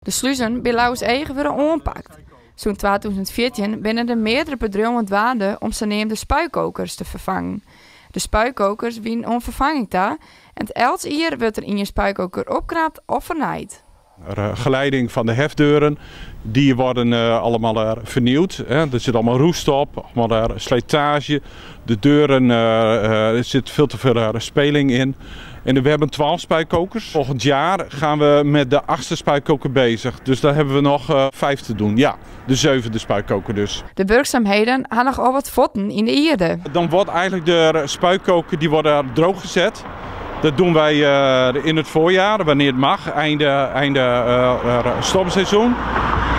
De sluzen by Lauwerseach wurde oanpakt. Sûnt 2014 binne der meardere bedriuwen dwaande om saneamde spuikokers te ferfangen. De spuikokers wienen oan ferfanging ta en elts jier wurdt der ien spuikoker opknapt of fernijd. Geleiding van de hefdeuren, die worden allemaal vernieuwd. Hè. Er zit allemaal roest op, allemaal slijtage. De deuren, er zit veel te veel speling in. En we hebben 12 spuitkokers. Volgend jaar gaan we met de achtste spuitkoker bezig. Dus daar hebben we nog 5 te doen. Ja, de zevende spuitkoker dus. De wurksumheden ha noch al wat fuotten yn de ierde. Dan wordt eigenlijk de spuitkoker die wordt droog gezet. Dat doen wij in het voorjaar, wanneer het mag, einde stormseizoen.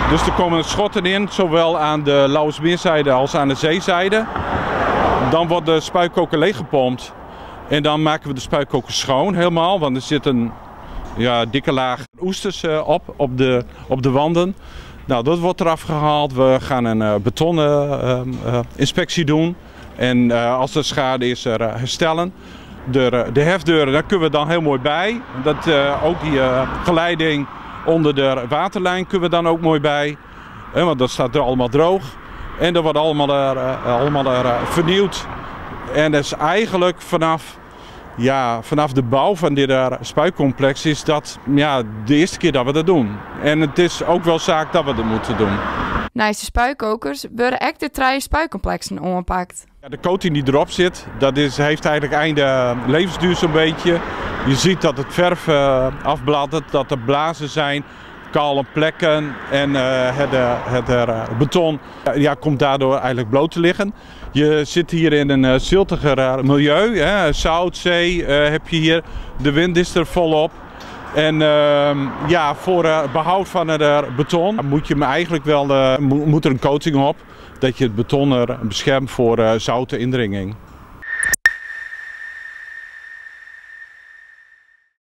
Dus er komen schotten in, zowel aan de Lauwersmeerzijde als aan de zeezijde. Dan wordt de spuitkoker leeggepompt en dan maken we de spuitkoker schoon helemaal, want er zit een, ja, dikke laag oesters op de wanden. Nou, dat wordt eraf gehaald. We gaan een betonnen inspectie doen en als er schade is, er herstellen. De hefdeuren, daar kunnen we dan heel mooi bij. Dat, ook die geleiding onder de waterlijn kunnen we dan ook mooi bij. Want dat staat er allemaal droog. En dat wordt allemaal er vernieuwd. En dat is eigenlijk vanaf, ja, vanaf de bouw van dit spuicomplex is dat, ja, de eerste keer dat we dat doen. En het is ook wel zaak dat we dat moeten doen. Neist de spuikokers wurde ek de trije spuikompleksen oanpakt. Ja, de coating die erop zit, dat heeft eigenlijk einde levensduur zo'n beetje. Je ziet dat het verf afbladdert, dat er blazen zijn, kale plekken en het beton, ja, komt daardoor eigenlijk bloot te liggen. Je zit hier in een ziltiger milieu, hè, zout, zee heb je hier. De wind is er volop. En ja, voor het behoud van het beton moet je hem eigenlijk wel, moet er een coating op. Dat je het beton er beschermt voor zoute indringing.